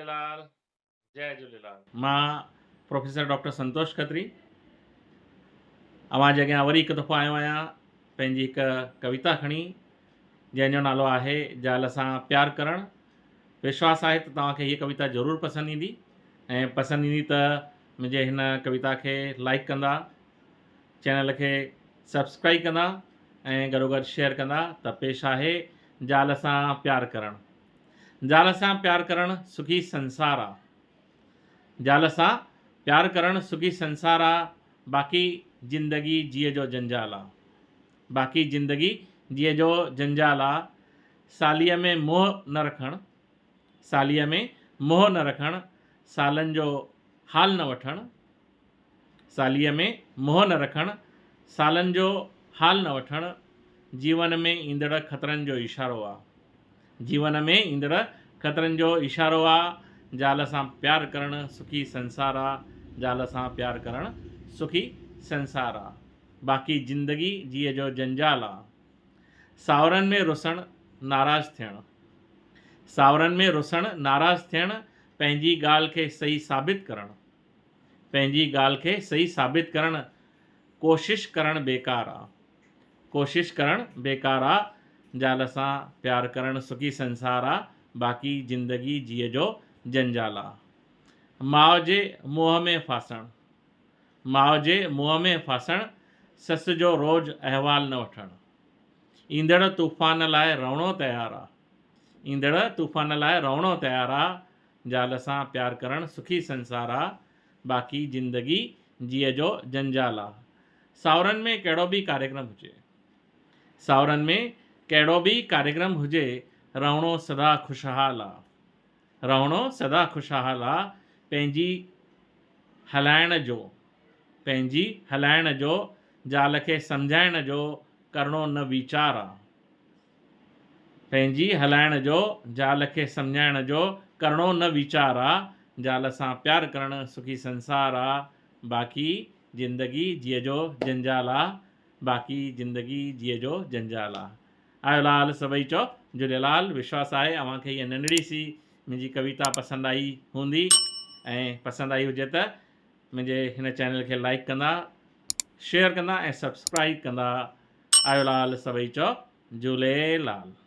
جهوليلال جئي جهوليلال. مان professor doctor سنتوش کتري اوهان جي اڳيان وري هڪ دفعو آيو آهيان پنهنجي هڪ ڪويتا کڻي جنهن جو نالو آهي زال سان پيار ڪرڻ وشواس آهي ته توهان کي هيء ڪويتا ضرور پسند ايندي ۽ پسند ايندي ته منهنجي هن ڪويتا کي لائڪ ڪندا چينل کي سبسڪرائب ڪندا ۽ گڏوگڏ شيئر ڪندا ته پيش آهي زال سان پيار ڪرڻ زال سان پيار ڪرڻ سکي سنسار آ. زال سان پيار ڪرڻ سکي سنسار آ باقي زندگي جيء جو جنجال آ. باقي زندگي جيء جو جنجال آ. ساليء ۾ منهن نه رکڻ ساليء ۾ منهن نه رکڻ سالن جو حال نه وٺڻ. ساليء ۾ منهن نه رکڻ، سالن جو حال نه وٺڻ، جيون ۾ ايندڙ خطرن جو اشارو آ. جيون ۾ ايندڙ خطرن جو اشارو آ. زال سان پيار ڪرڻ سکي سنسار آ. زال سان پيار ڪرڻ سکي سنسار آ. باقي زندگي جيء جو جنجال آ. ساهورن ۾ رسڻ ناراض ٿيڻ. ساهورن ۾ رسڻ ناراض ٿيڻ، پنهنجي ڳالهه کي صحيح ثابت ڪرڻ. پنهنجي ڳالهه کي صحيح ثابت ڪرڻ ڪوشش ڪرڻ بيڪار آ. ڪوشش ڪرڻ بيڪار آ. زال سان پيار ڪرڻ سکي سنسار آ باقي زندگي جيء جو جنجال آ. ماء جي منهن ۾ ڦاسڻ. ماء جي منهن ۾ ڦاسڻ سس جو روز احوال نه وٺڻ. ايندڙ طوفان لاء رئڻو تيار آ. ايندڙ طوفان لاء رئڻو تيار آ. زال سان پيار ڪرڻ سکي سنسار آ، باقي زندگي جيء جو جنجال آ. ساهورن ۾ ڪهڙو به ڪاريڪرم هجي. ساهورن ۾ ڪهڙو به ڪاريڪرم هجي، رهڻو سدا خوشحال آ. رهڻو سدا خوشحال آ، پنهنجي هلائڻ جو، پنهنجي هلائڻ جو، زال کي سمجهائڻ جو، ڪرڻو نه ويچار آ. پنهنجي هلائڻ جو، زال کي سمجهائڻ جو، ڪرڻو نه ويچار آ، زال سان پيار ڪرڻ سکي سنسار آ، باقي زندگي جيء جو جنجال آ، باقي زندگي جيء جو جنجال آ. آيو لال سڀئي چئو جهوليلال وشواس آهي اوهان کي هيء ننڍڙي سي منهنجي ڪويتا پسند آئي هوندي ۽ پسند آئي هجي ته منهنجي هن چينل کي لائيڪ ڪندا شيئر ڪندا ۽ سبسڪرائيب ڪندا آيو لال سڀئي چئو جهوليلال.